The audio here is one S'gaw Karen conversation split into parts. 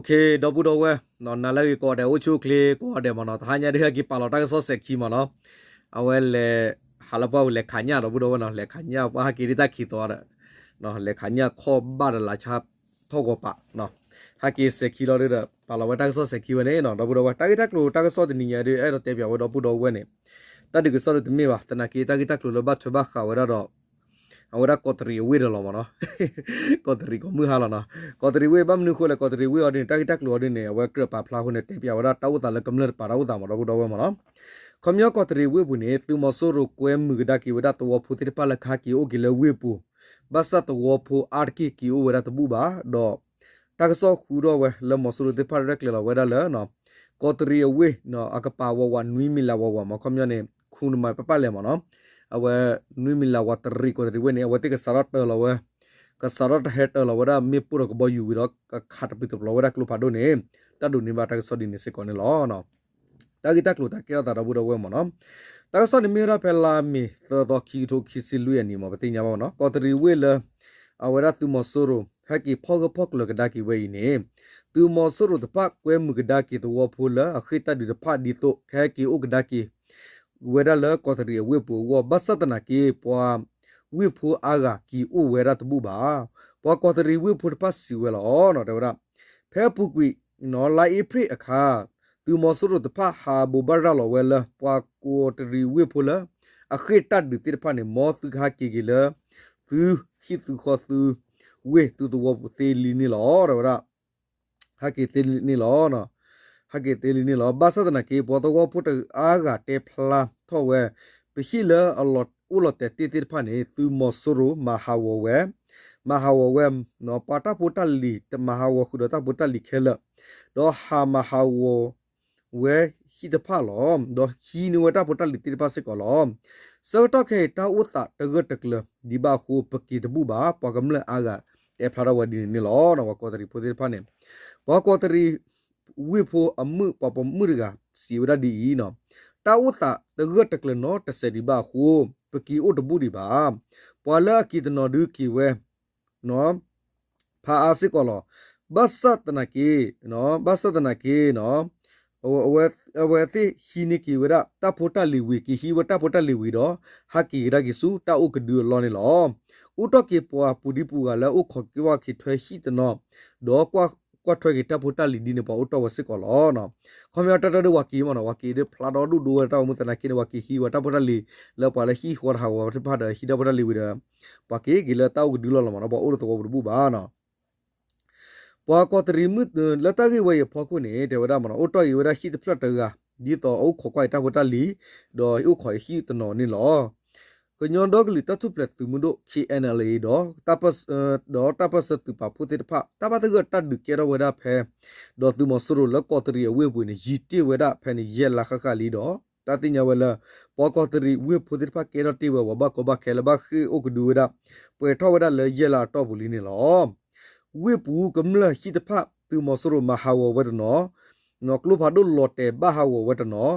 ဒီပုၢ်ဒီဝဲၢ်, နၤလၢအဂ့ၤကိးဂၤဒဲး, အိၣ်ဆူၣ်အိၣ်ချ့ကိးဂၤဒဲးမ့ၢ်နီၤ, တဟါညါဒ်ဟဲက့ၤပာ်လီၤတၢ်ကစီၣ်စဲၤခံမ့ၢ်နီၤ, အဝဲလဲၤ ဟးလၢပှၢ်ပူၤလဲၤခးညၣ် ဒီပုၢ်ဒီဝဲၢ်နီၤ, လဲၤခးညၣ်ပှၢ်ဟဲက့ၤဒ်တၢ်ခံးသီဒီး လဲၤခးညၣ်ခီၣ်ဘၣ်ဒီးလါဆါထီၣ်ဂီၤပာ်, ဟဲက့ၤစဲၤခံလီၤဒီး ပာ်လီၤဝဲတၢ်ကစီၣ်စဲၤခံဝဲန့ၣ်နီၤ, ဒီပုၢ်ဒီဝဲၢ်, တၢ်ဂ့ၢ်တၢ်ကျိၤတၢ်ကစီၣ်တနံၤညါဒ် အဲၣ်ဒိးတဲပၠးဝဲဒီပုၢ်ဒီဝဲၢ်န့ၣ် တၢ်ဒုးကစီၣ်ဒ်တမ့ၢ်ဘၣ်, သနာ်က့တၢ်ဂ့ၢ်တၢ်ကျိၤလၢဘၣ်ထွဲဘၣ်ဃးဝဲဒၣ်ဒီး အဝဲဒၣ်ကီးတရံးအဝ့ၢ်ဒီးလီၤမ့ၢ်နီၤ, ကီးတရံးကိးမုၢ်ဟါလီၤနီၤ, ကီးတရံးဝ့ၢ် ဘၣ်မနုၤအဃိလဲၣ်, ကီးတရံးဝ့ၢ်အီၤဒ်န့ၣ် တၢ်ဂ့ၢ်တၢ်ကျိၤအီၤဒ်န့ၣ် အဝဲကြၢးပာ်ဖျါအဃိန့ၣ် တဲပၠးဝဲဒၣ်တၢ်အိၣ်သးလၢကမျၢၢ်တပၤတၢ်အိၣ်သးမ့ၢ် ဒီပုၢ်ဒီဝဲၢ်မ့ၢ်နီၤ, ခီပညီကီးတရံးဝ့ၢ်ပူၤန့ၣ် သုးမီၤစိရိၤကွဲမုာ်ကဒါက့ၤဝဲဒၣ်သဝီဖိသ့ၣ်တဖၣ်လၢကဟဲက့ၤအိၣ်က့ၤလၢဝ့ၢ်ပူၤ, ဘၣ်ဆၣ်သဝီဖိအါတက့ၢ်က့ၤအိၣ်ဝဲဒၣ်တဘူၣ်ဘၣ်, ဒီး တၢ်ကစီၣ်ဃုထီၣ်ဝဲလၢမီၤစိရိၤသ့ၣ်တဖၣ်ရဲၣ်ကျဲၤလီၤဝဲဒၣ်လၢ ကီးတရံးအဝ့ၢ် အကပၤဝးဝး နွံမံၤလးဝးဝးမ့ၢ် ခီပညီန့ၣ် ခူနမၤပပၣ်လဲၣ်မ့ၢ်နီၤ, အဝဲ နွံမံၤလးဝးတရံး ကီးတရံးဝ့ၢ်န့ၣ် အဝဲသ့ၣ်ကစးထီၣ်တၢလီၤဝဲ, ကစးထီၣ်တဟဲတၢလီၤဝဲဒၣ်မ့ၣ်ပိၢ်ဒီးကဘီယူၤဝံၤဒီး ကခးတပျုာ်တပျီၤဝဲဒၣ်ကျိဖးဒိၣ်န့ၣ် တၢ်ဒိးန့ၢ်ဘၣ်တၢ်ကစီၣ်ဒ်န့ၣ်စ့ၢ်ကီးန့ၣ်လီၤ. တၢ်ဂ့ၢ်တၢ်ကျိၤတၢ်ကဲထီၣ်သး ဒီပုၢ်ဒီဝဲၢ်မ့ၢ်နီၤ, တၢ်ကစီၣ်န့ၣ်မ့ၢ်ဝဲဒၣ်ဖဲလါမ့ၤသၢသီ ခံကထိခံဆံလွံၢ်အနံၤမ့ၢ် ပသ့ၣ်ညါဘၣ်မ့ၢ်နီၤ, ကီးတရံးဝ့ၢ်လၢ အဝဲဒၣ်သုးမီၤစိရိၤ ဟဲက့ၤဖီၣ်ဂၢၢ်ဖီၣ်ကျၢၤကဒါက့ၤဝဲအံၤန့ၣ် သုးမီၤစိရိၤတဖၣ်ကွဲမုာ်ကဒါက့ၤသဝီဖိလၢအဃ့ၢ်တၢ်ဒုးတဖၣ်ဒ်သိး ကဟဲက့ၤအိၣ်ကဒါက့ၤ ဝဲဒၣ်လၢကီးတရံးအဝ့ၢ်ပူၤအဂီၢ် ဘၣ်ဆၣ်သနာ်က့ ပှၤဝ့ၢ်ဖိအါဂၤက့ၤအိၣ်ဝဲဒၣ်တဘူၣ်ဘၣ်. ပှၤကီးတရံးဝ့ၢ်ဖိတဖၣ်စံးဝဲလီၤ တဲဝဲဒၣ် ဖဲအပူၤကွံာ် လါအ့ဖြ့ၣ်အခါ သုးမီၤစိရိၤတဖၣ်ဟးဘိးဘၣ်ရၤလီၤဝဲလၢ ပှၤကီးတရံးဝ့ၢ်ဖိလၢ အဃ့ၢ်တၢ်ဒုးသ့ၣ်တဖၣ်န့ၣ် မ်သုကဟဲက့ၤက့ၤလၢ သုဟံၣ်သုဃီသုဝ့ၢ်သုသဝီပူၤသ့လံန့ၣ်လီၤ တဲဝဲဒၣ် ဟဲက့ၤသ့လံန့ၣ်လီၤ. ဟဲက့ၤသ့လံန့ၣ်လီၤ. ဘၣ်ဆၣ်သနာ်က့ ပှၤသဝီဖိတအါဂၤတဲဖျါထီၣ်ဝဲ ပဟံၣ်လၢအအိၣ်လီၤတဲာ်တ့ၢ်သ့ၣ်တဖၣ်န့ၣ် သုးမီၤစိရိၤမၤဟးဂီၤဝဲ, မၤဟးဂီၤဝဲ, ပှၤတၢ်ဖိတၢ်လံၤမၤဟးဂီၤဃုာ်ဒီးတၢ်ဖိတၢ်လံၤခဲလၢာ်, ဒီးဟးမၤဟးဂီၤဝဲဟံၣ်တဖၣ်လီၤ. ဒီးဟံးန့ၢ်ဝဲတၢ်ဖိတၢ်လံၤသ့ၣ်တဖၣ်စ့ၢ်ကီးလီၤ. ဆၢကတီၢ်ခဲအံၤ တၢ်အိၣ်သးတဂၢၢ်တကျၢၤဒံးဘၣ်အဃိ ပက့ၤတဘူၣ်ဘၣ် ပှၤကမျၢၢ်အါဂၤတဲဖျါထီၣ်ဝဲဒ်န့ၣ်န့ၣ်လီၤ. ပှၤကီးတရံးဖိသ့ၣ်တဖၣ်န့ၣ် ပှၤကီးတရံးဝ့ၢ်ဖိအမုၣ် ပှၤပိာ်မုၣ်တဂၤစံးဝဲဒၣ်ဒ်အံၤ, တၢ်အိၣ်သးတဂၢၢ်တကျၢၤနီတစဲးဒံးဘၣ်အဃိ ပက့ၤအိၣ်တဘူၣ်ဒံးဘၣ်. ပှၤလၢအက့ၤတနီၤဒုးက့ၤဝဲ ဖးအါစ့ၢ်ကီးလီၤ. ဘၣ်ဆၣ်သနာ်က့, ဘၣ်ဆၣ်သနာ်က့ အဝဲသ့ၣ်ဟံးန့ၢ်က့ၤဝဲဒၣ်တၢ်ဖိတၢ်လံၤဝံၤ က့ၤဟံးဝဲတၢ်ဖိတၢ်လံၤဝံၤဒီး ဟဲက့ၤကဒါက့ၤဆူတၢ်အိၣ်ကဒုအလီၢ်န့ၣ်လီၤ. အိၣ်ထီၣ်က့ၤပှၤပူၤဒံပူၤဂၤလၢအိၣ်ခိးကွၢ်က့ၤထွဲဟံၣ်တနီၤ, ဒီးကွၢ်ထွဲက့ၤတၢ်ဖိတၢ်လံၤဒ်န့ၣ် ပှၤအိၣ်တ့ၢ်ဝဲစ့ၢ်ကီးလီၤ. ခီပညီတၢ်တၢ်ဒ်ပှၤက့ၤမ့ၢ်နီၤ, ပှၤက့ၤဒ်ဖျါဒီဒူၣ်ဒိဝဲတၢ်အိၣ်မူသနာ်က့န့ၣ် ပှၤက့ၤဟံးဝဲတၢ်ဖိတၢ်လံၤ လၢပှၤလၢဟံၣ်ဃီတဟးဂီၤတဖၣ်ဒီး ဟံးတၢ်ဖိတၢ်လံၤဝံၤဒီး ပှၤက့ၤက့ၤလၢတၢ်အိၣ်ကဒုလီၢ်လီၤမ့ၢ်နီၤ, ပှၤအိၣ်လၢသဝီပူၤတဘူၣ်ဘၣ်နီၤ. ပှၤကီးတရံးမုၣ်လၢတၢ်ဂ့ၢ်ဝဲအံၤအဖီခိၣ်န့ၣ် တဲဝဲဒၣ်မ့ၢ်နီၤ, အိၣ်တ့ၢ်က့ၤဝဲဒၣ်ဟံၣ်တဖျၢၣ်တဂၤ ဒ်သိးအအိၣ်ခိးကွၢ်အံၤတၢ်ဖိတၢ်လံၤ ဒီးအိၣ်ခိးအံၤဟံၣ်တနီၤန့ၣ်လီၤ. ကညီဒီကလုာ်တၢ်ထူၣ်ဖျဲးသုးမုၢ်ဒိၣ် ခ့အဲၣ်အဲၣ်လ်အ့ ဒီး ဒီးတၢ်ပၢၢ်ဆၢသုးပာ်ဖှိၣ်သ့ၣ်တဖၣ် တၢ်ဘၣ်သဂၢၢ်တၢ်ဒုးကဲထီၣ်ဝဲဒၣ်ဖဲ ဒီးသုးမီၤစိရိၤလၢကီးတရံးအဝ့ၢ်ပူၤန့ၣ် ယံာ်တ့ၢ်ဝဲဒၣ်ဖဲန့ၣ် ယဲၢ်လါဃၣ်ဃၣ်လံဒီး တၢ်သ့ၣ်ညါဝဲလၢ ပှၤကီးတရံးဝ့ၢ်ဖိသ့ၣ်တဖၣ်ကဲထီၣ်တ့ၢ်ဝဲ ပှၤဘၣ်ကီဘၣ်ခဲလၢဘၣ်ဃ့ၢ်အိၣ်ကဒုဝဲဒၣ် ပှဲၤထီၣ်ဝဲဒၣ်လၢယဲၢ်လါအတီၢ်ပူၤလံန့ၣ်လီၤ. ဝ့ၢ်ပူၤကမျၢၢ်ဟံၣ်တဖၣ် သုးမီၤစိရိၤမၤဟးဂီၤဝဲတနီၤ, ကျိဖးဒိၣ်လီၤတဲာ်ဘၣ်ဟးဂီၤဝဲတနီၤ,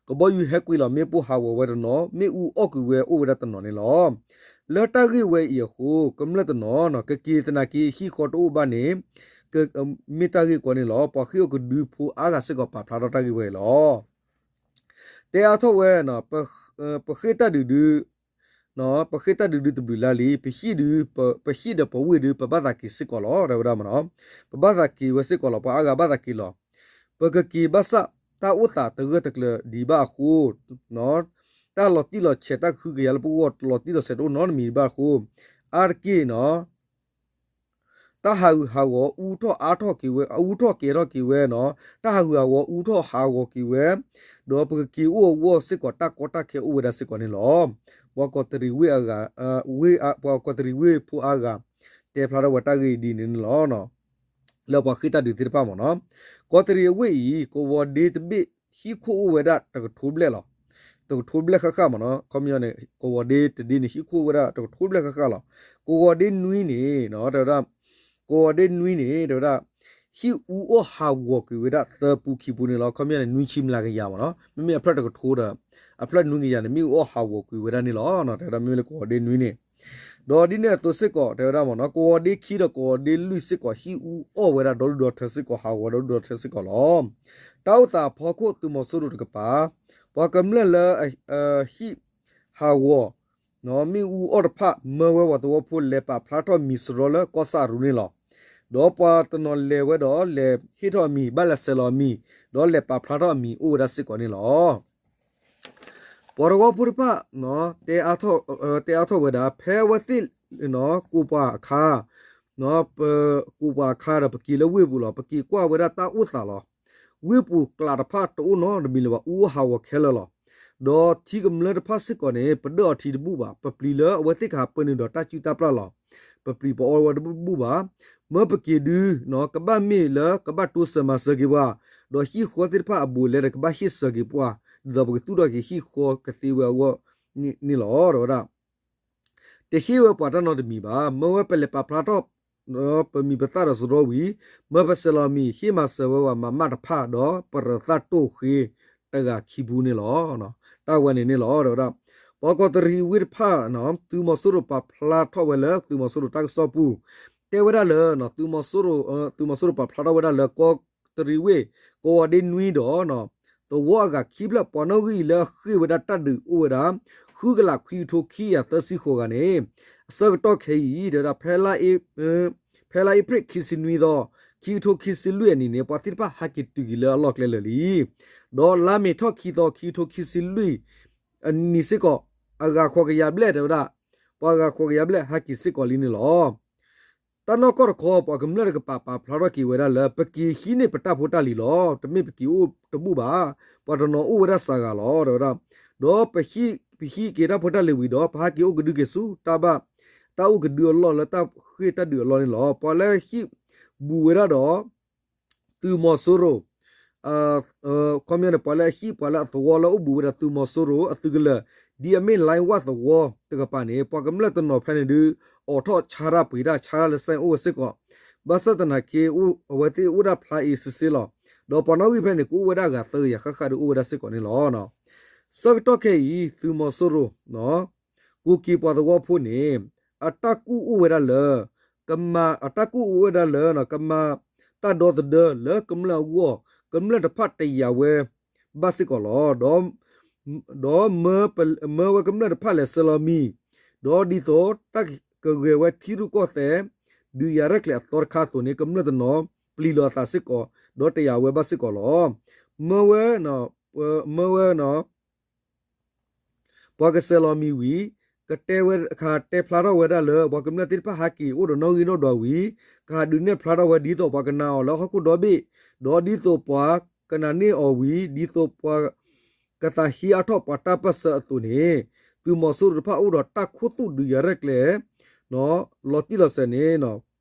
ကဘီယူၤဟဲကွံာ်လီၤမ့ၣ်ပိၢ်ဟးဂီၤဝဲတနီၤ, မ့ၣ်အူအီၣ်ကွံာ်ဝဲအိၣ်ဝဲဒၣ်တနီၤန့ၣ်လီၤ. လၢတၢ်ဂ့ၢ်ဝဲအံၤအဃိ ကမျၢၢ်တနီၤ ကက့ၤသနာ်က့ဟံၣ်ဃီတအိၣ်ဘၣ်န့ၣ် မ့ၢ်တၢ်ဂ့ၢ်ကီန့ၣ်လီၤ. ပှၤဃ့ၢ်အိၣ်ကဒုဖိအါဂၤစ့ၢ်ကီးပာ်ဖျါထီၣ်တၢ်ဂ့ၢ်ဝဲအံၤလီၤ. တဲအါထီၣ်ဝဲ ပဃ့ၢ်တၢ်ဒုးဒု ပဃ့ၢ်တၢ်ဒုးဒုတဘျုးလါလံ, ပဟံၣ်ဒု ပဟံၣ်ဒီးပဝ့ၢ်ဒု ပဘၣ်သးက့ၤစ့ၢ်ကီးလီၤ တဲဝဲဒၣ်မ့ၢ်နီၤ, ပဘၣ်သးက့ၤဝဲစ့ၢ်ကီးလီၤ ပှၤအါဂၤဘၣ်သးက့ၤလီၤ. ပကက့ၤဘၣ်ဆၣ် တၢ်အိၣ်သးတဂၢၢ်တကျၢၤဒံးဘၣ်အဃိ တၢ်လီၤတံၢ်လီၤဆဲးတၢ်ကဟုကယာ်လၢပဂီၢ်လီၤတံၢ်လီၤဆဲးတအိၣ်နီတမံၤဘၣ်အဃိ အါတက့ၢ်နီၤ တၢ်ဟးဂူာ်ဟးဂီၤအူထီၣ်အါထီၣ်က့ၤဝဲ အူထီၣ်ကဲၤထီၣ်က့ၤဝဲနီၤ, တၢ်ဟးဂူာ်ဟးဂီၤအူထီၣ်ဟးဂီၤက့ၤဝဲ, ဒီးပကက့ၤအိၣ်အဂီၢ်စ့ၢ်ကီးတၢ်ကီတၢ်ခဲအိၣ်ဝဲဒၣ်စ့ၢ်ကီးန့ၣ်လီၤ. ပှၤကီးတရံးဝ့ၢ်အဂၤ ဝ့ၢ် ပှၤကီးတရံးဝ့ၢ်ဖိအါဂၤ တဲဖျါထီၣ်ဝဲတၢ်ဂ့ၢ်ဒ်န့ၣ်န့ၣ်လီၤ. လၢပှၤဃ့ၢ်တၢ်ဒုးသ့ၣ်တဖၣ်မ့ၢ်နီၤ, ကီးတရံးအဝ့ၢ်အံၤ ကဝီၤဒ့တဘ့ၣ်ဟံၣ်ခိၣ်အိၣ်ဝဲဒၣ်တကထိဘျဲၣ်လီၤ. တကထိဘျဲၣ်ဃၣ်ဃၣ်မ့ၢ်နီၤ, ခီပညီန့ၣ် ကဝီၤဒ့တဒ့န့ၣ် ဟံၣ်ခိၣ်အိၣ်ဝဲဒၣ်တကထိဘျဲၣ်ဃၣ်ဃၣ်လီၤ. ကဝီၤဒ့နွံန့ၣ် တဲဝဲဒၣ် ကဝီၤဒ့နွံန့ၣ် တဲဝဲဒၣ် ဟံၣ်အူအီၣ်ဟးဂီၤကွံာ်ဝဲဒၣ်သၢပူခံပူန့ၣ်လီၤ. ခီပညီန့ၣ် နွံဆံမျးကယၤမ့ၢ်နီၤ, မ့မ့ၢ်အဖျၢၣ်တကထိဒီး အဖျၢၣ်နွံကယၤန့ၣ် မ့ၣ်အူအီၣ်ဟးဂီၤကွံာ်ဝဲဒၣ်န့ၣ်လီၤ. တဲဝဲဒၣ်မ့မ့ၢ်လၢကဝီၤဒ့နွံန့ၣ် ဒီးဒ်န့ၣ်အသိးစ့ၢ်ကီး တဲဝဲဒၣ်မ့ၢ်နီၤ ကဝီၤဒ့ခံဒီးကဝီၤဒ့လွံၢ်စ့ၢ်ကီး ဟံၣ်အူအီၣ်ဝဲဒၣ်ဒီဒူၣ်ဒီထၢစ့ၢ်ကီး ဟးဂီၤဒီဒူၣ်ဒီထၢစ့ၢ်ကီးလီၤ. တၢ်အိၣ်သးအဖီခိၣ် သုးမီၤစိရိၤတကပၤ ပှၤကမျၢၢ်လၢ ဟံၣ်ဟးဂီၤ မ့ၣ်အူအီၣ်တဖၣ် မၢဝဲပှၤသဝီဖိလဲၤပာ်ဖျါထီၣ်မံၤစရီလၢကီၢ်ဆၣ်အရူန့ၣ်လီၤ. ဒီးပှၤတနီၤလဲၤဝဲဒီးလဲၤဟ့ၣ်ထီၣ်အမံၤ ဘၣ်လဲၤဆဲးလီၤအမံၤ ဒီးလဲၤပာ်ဖျါထီၣ်အမံၤအိၣ်ဝဲဒၣ်စ့ၢ်ကီးန့ၣ်လီၤ. ပှၤသဝီဖိတဖၣ် တဲအါထီၣ်ဝဲဒၣ် ဖဲအဝဲသ့ၣ် ကိးပှၤအခါ ပကိးပှၤအခါဒီး ပက့ၤလၢဝ့ၢ်ပူၤလီၤ. ပက့ၤကွၢ်ဝဲဒၣ်တၢ်အိၣ်သးလီၤ. ဝ့ၢ်ပူၤကျးတဖၣ်တအိၣ်နီတမံၤလၢၤဘၣ် အူအီၣ်ဟးဂီၤခဲလၢာ်လီၤ. ဒီးထံကမျၢၢ်တဖၣ်စ့ၢ်ကီးန့ၣ် ပဒၢၣ်အီၤထံတဘူၣ်ဘၣ်. ပပျံၤလၢအဝဲသ့ၣ်ကဟးပၢနုာ်ဒီးတၢ်စုၣ်တၢ်ပျၢ်လီၤ. ပပျံၤပအီဝဲတဘူၣ်ဘၣ်. မၢပက့ၤဒု ကဘၣ်မ့ၢ်လၢကဘၣ်တိစၢၤမၤစၢၤက့ၤပှၤ, ဒီးဟံၣ်ဃီသ့ၣ်တဖၣ်အဘူးအလဲဒီးကဘၣ်ဟ့ၣ်စၢၤက့ၤပှၤ, ဒ်သိးပကသူၣ်ထီၣ်က့ၤဟံၣ်ဃီကသ့ဝဲအဂီၢ်န့ၣ်လီၤ. တဲဝဲဒၣ် တဟ့ၣ်ဝဲပှၤတၢ်နီတမံၤဘၣ်. မၢဝဲပလဲၤပာ်ဖျါထီၣ် ပမံၤပသၣ်ဒီးစရီဝံၤ, မၢပဆဲးလီၤမံၤ ဟ့ၣ်မၤစၢၤဝဲပှၤမးမးတဖၣ်ဒီး ပရၢသၣ်တိၢ်ဃ့တဂၤခံပူၤန့ၣ်လီၤ. တၢ်ဝဲန့ၣ်န့ၣ်လီၤ. တဲဝဲဒၣ် ပှၤကီးတရံးဝ့ၢ်တဖၣ် သုးမီၤစိရိၤပာ်ဖျါထီၣ်ဝဲလၢ သုးမီၤစိရိၤတၢ်ကစီၣ်ပူၤ တဲဝဲဒၣ်လၢ သုးမီၤစိရိၤ သုးမီၤစိရိၤပာ်ဖျါထီၣ်ဝဲဒၣ်လၢ ကီးတရံးဝ့ၢ် ကဝီၤဒ့နွံဒီး သဝီအဂၤခံဖျၢၣ် ပှၤနီၣ်ဂံၢ်လၢအဃ့ၢ်ဝဲဒၣ်တၢ်ဒုးအိၣ်ဝဲဒၣ် ဃုကလးခွံကထိခံကယၤသၢဆံဃိးဂၤန့ၣ် အဆၢကတီၢ်ခဲအံၤ တဲဝဲဒၣ် ဖဲလါအ့ဖြ့ၣ်ခံဆံနွံသီ ခံကထိခံဆံလွံၢ်အနံၣ်န့ၣ် ပှၤသ့ၣ်တဖၣ်ဟဲက့ၤတုၤက့ၤလၢအလီၢ်ကျဲလၢာ်လံ. ဒီးလါမ့ၤထီၣ်ခံသီ ခံကထိခံဆံလွံၢ်အနံၣ်စ့ၢ်ကီး အဂၤဃိးကယၤဘျဲၣ်တဲဝဲဒၣ် ပှၤဂၤဃိးကယၤဘျဲၣ်ဟဲက့ၤစ့ၢ်ကီးလံန့ၣ်လီၤ. တၢ်နီၢ်ကီၢ်တခီ ပှၤကမျၢၢ်တကပၤပာ်ဖျါထီၣ်က့ၤဝဲဒၣ်လၢ ပက့ၤဟံးန့ၢ်ပတၢ်ဖိတၢ်လံၤလီၤ. တမ့ၢ်ပက့ၤအိၣ်တဘူၣ်ဘၣ်. ပှၤတနီၤအိၣ်ဝဲဒၣ်စှၤဂၤလီၤ တဲဝဲဒၣ်. ဒီးပဟံးက့ၤတၢ်ဖိတၢ်လံၤဝံၤဒီး ပဟးက့ၤအိၣ်ကဒုက့ၤဆူတၢ်ဘၣ် တၢ်အိၣ်ကဒုအလီၢ်လၢတၢ်ဃ့ၢ်တၢ်ဒုးအလီၢ်န့ၣ်လီၤ. ပှၤလၢဟံၣ်ဘူးဝဲဒၣ်ဒီး သုးမီၤစိရိၤ ခီပညီန့ၣ် ပှၤလၢအဟံၣ် ပှၤလၢအသဝီလၢအိၣ်ဘူးဝဲဒၣ်သုးမီၤစိရိၤအသုးကလၢၤ ဒ်အမ့ၢ် လိုင်းဝၣ် သဝီတကပၤန့ၣ် ပှၤကမျၢၢ်တနီၤဖဲန့ၣ်ဒုး အိးထီၣ်ဆါတၢ်ပှ့ၤတၢ်ဆါတၢ်လၢစဲၣ်အိၣ်ဝဲစ့ၢ်ကီး, ဘၣ်ဆၣ်သနာ်က့ အဝဲသ့ၣ်အိၣ်ဒၣ်ဖျါအံၤစ့ၢ်စ့ၢ်လီၤ. ဒီးပှၤနီၣ်ဂံၢ်ဖဲန့ၣ် ကအိၣ်ဝဲဒၣ်အဂၤသၢကယၤဃၣ်ဃၣ်ဒီးအိၣ်ဝဲဒၣ်စ့ၢ်ကီးန့ၣ်လီၤ. ဆၢကတီၢ်ခဲအံၤ သုးမီၤစိရိၤ ကိးက့ၤပှၤသဝီဖိန့ၣ် အတၢ်ကူၣ်အိၣ်ဝဲဒၣ်လၢ ကမၤ အတၢ်ကူၣ်အိၣ်ဝဲဒၣ်လၢ ကမၤတၢ်ဒီသဒၢလၢကမျၢၢ်အဂီၢ် ကမျၢၢ်တဖၣ်တယာ်ဝဲဘၣ်စ့ၢ်ကီးလီၤ. ဒီး မၢဝဲကမျၢၢ်တဖၣ်လဲၤဆဲးလီၤမံၤ, ဒီးဒ်သိးတၢ်ကဂဲၤဝဲထံရူၢ်ကီၢ်သဲး ဒုးယၤရဲၣ်ကျဲၤအသီတခါအသိးန့ၣ် ကမျၢၢ်တနီၤပျံၤလီၤအသးစ့ၢ်ကီး ဒီးတယာ်ဝဲဘၣ်စ့ၢ်ကီးလီၤ. မၢဝဲ မၢဝဲ ပှၤကဆဲးလီၤမံၤဝံၤ ကတဲဝဲ ကတဲဖျါထီၣ်ဝဲဒၣ်လၢ ပှၤကမျၢၢ်သ့ၣ်တဖၣ်ဟဲက့ၤအိၣ်ဒီးနီၣ်ဂံၢ်နီၣ်ဒွးဝံၤ ကဟးဒုးနဲၣ်ဖျါထီၣ်ဝဲဒ်သိးပှၤကနာ်အီၤလၢဟီၣ်ခိၣ်ဒီဘ့ၣ်, ဒီးဒ်သိးပှၤကနာ်န့ၢ်အီၤဝံၤ ဒ်သိးပှၤကသးဟံးအါထီၣ်ပှၤတၢ်ပၢၢ်ဆၢအသိးန့ၣ် သုးမီၤစိရိၤတဖၣ်အိၣ်ဒီးတၢ်ခူသူၣ်ဒုးယၤရဲၣ်ကျဲၤ လီၤတံၢ်လီၤဆဲးန့ၣ်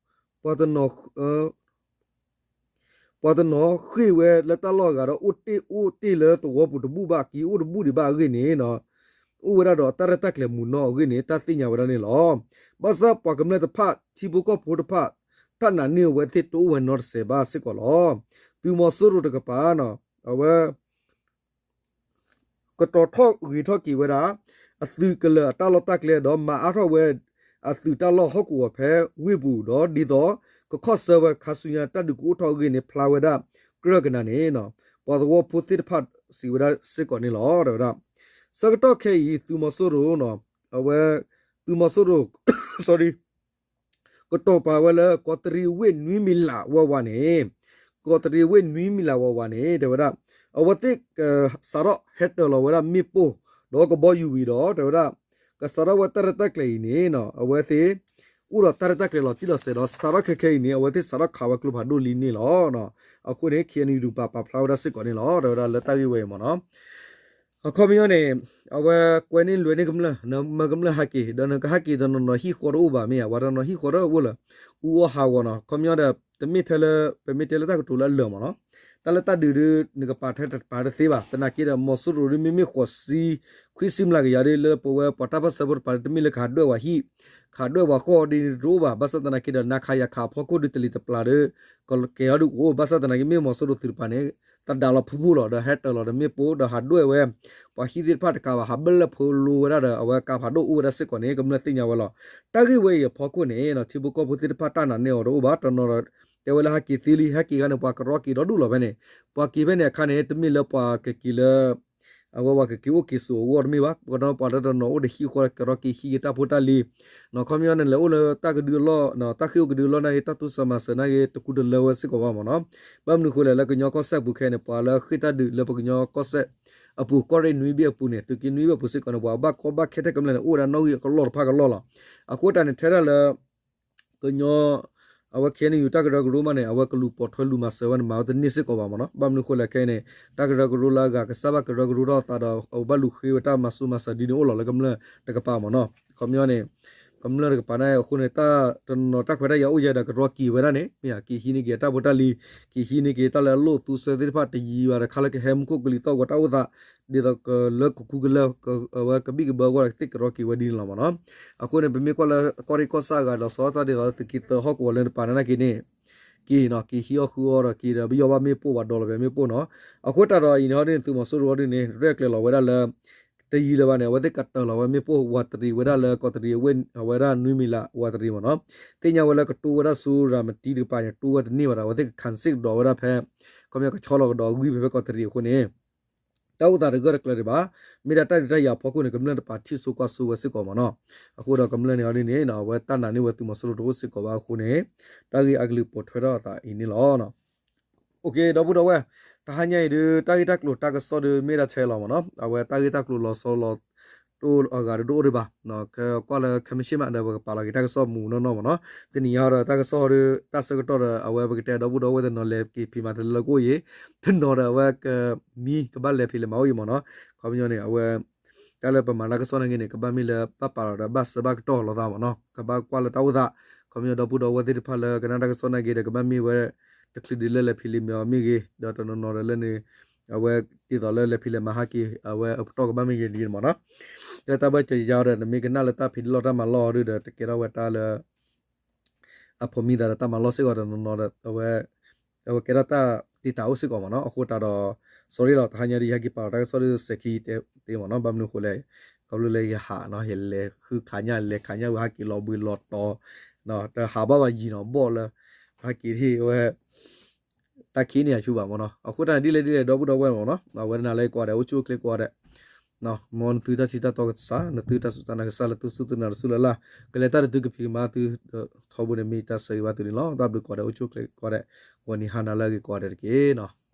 ပှၤတနီၤ ပှၤတနီၤဃ့ၢ်ဝဲလၢတၢ်လီၢ်အဂၤဒီး အိၣ်တ့ၢ်အိၣ်တ့ၢ်လၢသဝီပူၤတဘူၣ်ဘၣ် က့ၤအိၣ်တဘူၣ်ဒံးဘၣ်အဂ့ၢ်န့ၣ် အိၣ်ဝဲဒၣ်ဒီးတၢ်ရဲၣ်တၢ်ကျဲၤမုာ်နီၢ်အဂ့ၢ်န့ၣ် တၢ်သ့ၣ်ညါဝဲဒၣ်န့ၣ်လီၤ. ဘၣ်ဆၣ်ပှၤကမျၢၢ်တဖၣ် ထံဖိကီၢ်ဖိတဖၣ် တၢ်နာ်န့ၢ်အဝဲသ့ၣ်တအိၣ်ဝဲနီတစဲးဘၣ်စ့ၢ်ကီးလီၤ. သုးမီၤစိရိၤတကပၤ အဝဲ ကတီၤထီၣ်ဂ့ၤထီၣ်က့ၤဝဲဒၣ် အသုးကလၢၤအတၢ်လီၢ်တၢ်ကျဲ ဒီးမၤအါထီၣ်ဝဲ အသုးတၢ်လီၢ်ဟီၣ်ကဝီၤဖဲဝ့ၢ်ပူၤ ဒီးဒ်သိး ကခီၣ်ဆၢဝဲခါဆူညါတၢ်ဒုးကအိၣ်ထီၣ်အဂ့ၢ်န့ၣ် ဖျါဝဲဒၣ်ကြၢးကနၤန့ၣ် ပှၤသဝီဖိသ့ၣ်တဖၣ်စံးဝဲဒၣ်စ့ၢ်ကီးန့ၣ်လီၤ. တဲဝဲဒၣ် ဆၢကတီၢ်ခဲအံၤ သုးမီၤစိရိၤ အဝဲ သုးမီၤစိရိၤ sorry ကတီၤပာ်ဝဲလၢ ကီးတရံးဝ့ၢ်နွံမံၤလးဝးဝးန့ၣ်, ကီးတရံးဝ့ၢ်နွံမံၤလးဝးဝးန့ၣ် တဲဝဲဒၣ် အဝဲသ့ၣ် စးထီၣ်ဟဲတၢၤလီၤဝဲဒၣ်မ့ၣ်ပိၢ် ဒီးကဘီယူၤဝံၤဒီး တဲဝဲဒၣ် ကစးထီၣ်ဝဲတၢ်ရဲၣ်တၢ်ကျဲၤအံၤန့ၣ် အဝဲသ့ၣ် အိၣ်ဒီးတၢ်ရဲၣ်တၢ်ကျဲၤလီၤတံၢ်လီၤဆဲးဒီး စးထီၣ်ခဲခဲအံၤန့ၣ် အဝဲသ့ၣ်စးထီၣ်ခးဝဲကျိဖးဒိၣ်လံန့ၣ်လီၤ. အဃိန့ၣ် ခ့ၣ်အဲၣ်ယူၣ် ပာ်ဖျါဝဲဒၣ်စ့ၢ်ကီးန့ၣ်လီၤ. တဲဝဲဒၣ်လၢတၢ်ဂ့ၢ်ဝဲအံၤမ့ၢ်နီၤ အခီပညီန့ၣ် အဝဲကွဲန့ၢ်လွဲန့ၢ်ကမျၢၢ် နမၢကမျၢၢ်ဟဲက့ၤ ဒီးနကဟဲက့ၤတနီၤနီၤဟံၣ်ဃီတအိၣ်ဘၣ်မ့ၢ်ဧါ, ပှၤတနီၤဟံၣ်ဃီတအိၣ်လၢ အူအီၣ်ဟးဂီၤနီၤ. ခီပညီဒီး တမ့ၢ်ထဲလၢ ပမ့ၢ်တဲလၢတၢ်ကတိၤလၢအလၢာ်မ့ၢ်နီၤ, တၢ်လၢတၢ်ဒုးဒုး နကပာ်ထဲတပာ်တသ့ဘၣ်. သနာ်က့ဒီး မီၤစိရိၤဒုးမ့မ့ၢ်ဃိးဆံ ခွံဆံမျးကယၤဒုး လၢပဝဲပှၤတၢ်ပၢၢ်ဆၢဖိတပၤဒုး တမ့ၢ်လၢကဟးဒွဲၣ်ဝဲဟံၣ် ကဟးဒွဲၣ်ဝဲဃီဒ်န့ၣ်တအိၣ်ဘၣ်. ဘၣ်ဆၣ်သနာ်က့ဒီး နၤခးယၤခးအဖီခိၣ်ဒုး တလံၤတပျၢ်ဒီး ကဲအီၤဒုးကအိၣ်. ဘၣ်ဆၣ်သနာ်က့ မ့ၢ်မီၤစိရိၤသုးတပၤန့ၣ် တဒါလီၤဖုဖုလီၤ ဒီးဟဲတၢၤလီၤဒီးမ့ၣ်ပိၢ် ဒီးဟးဒွဲၣ်ဝဲ ပှၤဟံၣ်သ့ၣ်တဖၣ်တကးဘၣ် ဟးဘၣ်လၢဖိလိဝဲဒၣ်ဒီး အဝဲကါဖးဒိၣ်အိၣ်ဝဲဒၣ်စ့ၢ်ကီးန့ၣ် ကမျၢၢ်သ့ၣ်ညါဝဲလီၤ. တၢ်ဂ့ၢ်ဝဲအံၤအဖီခိၣ်န့ၣ် ထံဖိကီၢ်ဖိသ့ၣ်တဖၣ်တၢ်နာ်န့ၢ်အီၤတအိၣ်ဘၣ် တနီၤဒီး တဲဝဲလၢဟဲက့ၤသ့လံ ဟဲက့ၤဂၤန့ၣ် ပှၤကရီက့ၤဒီဒူၣ်လီၤဖဲန့ၣ် ပှၤက့ၤဖဲန့ၣ်အခါန့ၣ် တမ့ၢ်လၢပှၤကက့ၤလၢ အဝဲပှၤကက့ၤအိၣ်က့ၤဆိးအဂီၢ်တမ့ၢ်ဘၣ် ပှၤတနီၤပှၤတနီၤအိၣ်ဒီးဟံၣ်အဃိ ကရီက့ၤဟံးက့ၤတၢ်ဖိတၢ်လံၤ ခီပညီန့ၣ် လဲၤအိၣ်လၢတၢ်ကဒုအလီၢ် တၢ်ဃ့ၢ်အိၣ်ကဒုအလီၢ်နာ်က့ တၢ်သူၣ်စၢၤမၤစၢၤနာ်က့ တကူတလၢဝဲစ့ၢ်ကီးဘၣ်မ့ၢ်နီၤ. ဘၣ်မနုၤအဃိလဲၣ် လၢကညီကီၢ်စဲၣ်အပူၤခဲအံၤန့ၣ် ပှၤလၢဃ့ၢ်တၢ်ဒုးလၢပကညီကီၢ်စဲၣ်အပူၤ ကီၢ်ရ့ၣ်နွံဘ့ၣ်အပူၤန့ၣ် သုးက့နွံဘ့ၣ်အပူၤစ့ၢ်ကီးန့ၣ် ပှၤဘၣ်ကီဘၣ်ခဲထဲကမျၢၢ်န့ၣ် အိၣ်ဝဲဒၣ်နီၣ်ဂံၢ်အကလီၢ်တဖၣ်ကလီၢ်လီၤ. အဃိတၢ်န့ၣ် ထဲဒၣ်လၢ ကညီ အဝဲ ခ့ၣ်အဲၣ်ယူၣ် တၢ်ကရၢကရိမးန့ၣ် အဝဲကလူၤပိာ်ထွဲလူၤမၤစၢၤဝဲန့ၣ် မၤဝဲတန့ၢ်စ့ၢ်ကီးဘၣ်မ့ၢ်နီၤ. ဘၣ်မနုၤအဃိလဲၣ်ခဲအံၤန့ၣ် တၢ်ကရၢကရိလၢအဂၤကစၢ်ဘၣ်ကရၢကရိထီၣ်အသးဒီး အဝဲဘၣ်လူၤဃ့ဝဲတၢ်မၤဆူၣ်မၤစၢၤဒ်န့ၣ်အိၣ်လီၤလၢကမျၢၢ်တကပၤမ့ၢ်နီၤ. ခီပညီန့ၣ် ကမျၢၢ်တကပၤန့ၣ်အဃိန့ၣ် တၢ်တနီၤတၢ်ခွဲးတၢ်ယာ်အိၣ်ယဲဒီးကရီက့ၤဝဲဒၣ်န့ၣ် မ့ၢ်ဧါ က့ၤဟံးန့ၢ်က့ၤအတၢ်ဖိတၢ်လံၤ က့ၤဟံးန့ၢ်က့ၤတၢ်လၢအလိၣ်သူစွဲသ့ၣ်တဖၣ် တယံၤဘၣ်တခါလၢကဟဲမူခိၣ်ကလံၤသီၣ်ဂီၤတၢ်အိၣ်သး ဒ်သိးကလၢကကူကလၢ အဝဲကဘံၣ်ကဘၢအဂီၢ်ဒီးကသ့ၣ်ကရီက့ၤဝဲဒ်န့ၣ်လီၤမ့ၢ်နီၤ. အဃိန့ၣ် ပမ့ၢ်ကွၢ်လၢကီၢ်ရ့ၣ်ကီၢ်ဆၣ်အဂၤဒီး စီၤအီၣ်သၣ်ဒ်သိးသုးက့သၢဟီၣ်ကဝီၤလၢတပၤန့ၣ်နာ်က့န့ၣ် က့ၤနီၤ က့ၤဟံးအီၣ်ဃုအီၣ်ဒီးက့ၤဒီးပယီၤဘၣ်မ့ၣ်ပိၢ် ပှၤဒိးလီၤပှၤမ့ၣ်ပိၢ်နီၤ. အဃိတၢ်ဒီးအံၤန့ၣ်ဟီဒ်န့ၣ် သုးမီၤစိရိၤဟီဒ်န့ၣ် ရဲၣ်ကျဲၤလီၤဝဲဒၣ်လၢ တယံၤလၢၤဘၣ်န့ၣ် အဝဲသ့ၣ်ကတၢၢ်လီၤဝဲမ့ၣ်ပိၢ်ဝးတရံးဝဲဒၣ်လၢကီးတရံးအဝဲဒၣ်နွံမံၤလးဝးတရံးမ့ၢ်နီၤ. သ့ၣ်ညါဝဲလၢကတိၤဝဲဒၣ်ဆူရၤမတံတကပၤန့ၣ် တိၤဝဲတန့ၢ်ဘၣ်ဒီး အဝဲသ့ၣ်ကခးစ့ၣ်ကဒီးဝဲဒၣ်ဖဲ ခီပညီကဆီလီၤကဒီးအဂံၢ်ဖဲဖဲကီးတရံးအဃိန့ၣ် တၢ်အိၣ်သးတဂၢၢ်တကျၢၤဒံးဘၣ်. မ့ၢ်ဒၣ်တၢ်ဒုးတၢ်ယၤအဖီခိၣ်န့ၣ် ကမျၢၢ်တပၤထံၣ်ဆိကွၢ်ဆိဝဲစ့ၢ်ကီးမ့ၢ်နီၤ. အဃိဒီးကမျၢၢ်န့ၣ်ဟီဒ်န့ၣ် အဝဲတၢ်နာ်န့ၢ်ဝဲသုးမီၤစိရိၤတအိၣ်စ့ၢ်ကီးဘၣ်အဃိန့ၣ် တၢ်ဂ့ၢ်အကလုၢ်ပိာ်ထွဲထီၣ်အသးအံၤန့ၣ်လီၤ. ဒီပုၢ်ဒီဝဲၢ် တဟါညါအံၤဒုး တၢ်ဂ့ၢ်တၢ်ကျိၤတၢ်ကစီၣ်ဒုးမ့ၢ်ဒၣ်ထဲလီၤမ့ၢ်နီၤ. အဝဲတၢ်ဂ့ၢ်တၢ်ကျိၤလီၤဆီလီၤတိၢ်အဂၤဒုးတအိၣ်ဒံးဘၣ်. ကွၢ်လၢခဲမုၢ်ဆ့ၣ်မးဒီး ပကပာ်လီၤက့ၤတၢ်ကစီၣ်မူးမူးနီၢ်နီၢ်မ့ၢ်နီၤ. တနံၤညါဒီးတၢ်ကစီၣ်ဟီဒုး တၢ်ဆၢကတီၢ်ဒီး အဝဲပကတဲဒီပုၢ်ဒီဝဲၢ်တနီၤလဲၤက့ၤဖံးမၤတလၢကအိၣ်အံၤ တနီၤဒီးအဝဲကမံကဘၣ်လဲၤဖံးလဲၤမၤအိၣ်အံၤမ့ၢ်နီၤ. ခီပညီန့ၣ် အဝဲ တၢ်လၢပမၤတၢ်ကစီၣ်နာ်က့န့ၣ် ကဘၣ်မ့ၢ်လၢဘၣ်ပာ်လီၤဒီးဘၣ်ဆၢဘၣ်ကတီၢ်လိာ်သးမ့ၢ်နီၤ. ကဘၣ်ကွၢ်လၢတၢ်အိၣ်သး ခီပညီဒီပုၢ်ဒီဝဲၢ်သ့ၣ်တဖၣ်လၢကနၣ်တၢ်ကစီၣ်နာ်က့ဒီး ကဘၣ်မ့ၢ်ဝဲ တချုးဒုးလၢလဲၤဖံးလဲၤမၤအီၤမ့ၢ်ဂ့ၤ ဒီးတနီၤနီၤဒီးလၢန့ၣ် အဝဲဒ်သိးလၢလဲၤဖံးလဲၤမၤဟးက့ၤ အဝဲအပတီၢ်ကဘၣ်မ့ၢ်ဂ့ၤန့ၣ်မ့ၢ်နီၤ. လၢတၢ်ဘၢၣ်စၢၤယါဒီး နမ့ၢ်ကနၣ်လၢတၢ်ဖံးတလီၢ်တၢ်မၤလီၢ်ဒုးဒီး တကဲထီၣ်ဝဲတၢ်လၢ အဖိးမံသးဒီးတၢ်မၤလီၢ်စ့ၢ်ကီးတနီၤနီၤဒီး အဝဲ အဝဲကဲထီၣ်တၢ်တံာ်တာ်အိၣ်စ့ၢ်ကီးမ့ၢ်နီၤ. အဃိတၢ်ဒီး sorry လီၤ တဟါညါဒုး ယဟဲက့ၤပာ်လီၤတၢ်ကစီၣ်ဒုးစဲးခံသ့မ့ၢ်နီၤ. ဘၣ်မနုၤအဃိလဲၣ် ခီဖျိလၢယဟးနီၤ ယလဲၤဃုခးညၣ် လဲၤခးညၣ်ဝံၤဟးက့ၤလီၤဘှံးလီၤတီၤ တဟးဘၣ်ဘၣ်ယံၤနီၤ ဘီၣ်လၢ ဟဲက့ၤထံၣ်ဝဲ တၢ်ခံးန့ၢ်အဆူၣ်ဘၣ်မ့ၢ်နီၤ. အဃိတၢ်န့ၣ်ဒ်လဲၣ်ဒ်လဲၣ် ဒီပုၢ်ဒီဝဲၢ်မ့ၢ်နီၤ အဝဲနၤလၢကိးဂၤဒဲး အိၣ်ဆူၣ်အိၣ်ချ့ကိးဂၤဒဲး မ်နသုတၢ်စံးတၢ်တီကစၢ် နသုတၢ်စူၢ်တၢ်နာ်ကစၢ်လၢသုစူၢ်သုနာ်တစူၢ်လၢ်လၢ် ကလဲၤတၢ်တသုကဖံးကမၤသု ထီဘိန့ၣ်မ့ၢ်တၢ်ဆၢဂ့ၤဘၣ်သုန့ၣ်လီၤ. တၢ်ဘျုးကိးဂၤဒဲး အိၣ်ဆူၣ်အိၣ်ချ့ကိးဂၤဒဲး ဂီၤနံၤဟါနၤလၢအဂ့ၤကိးဂၤဒဲးတက့ၢ်နီၤ.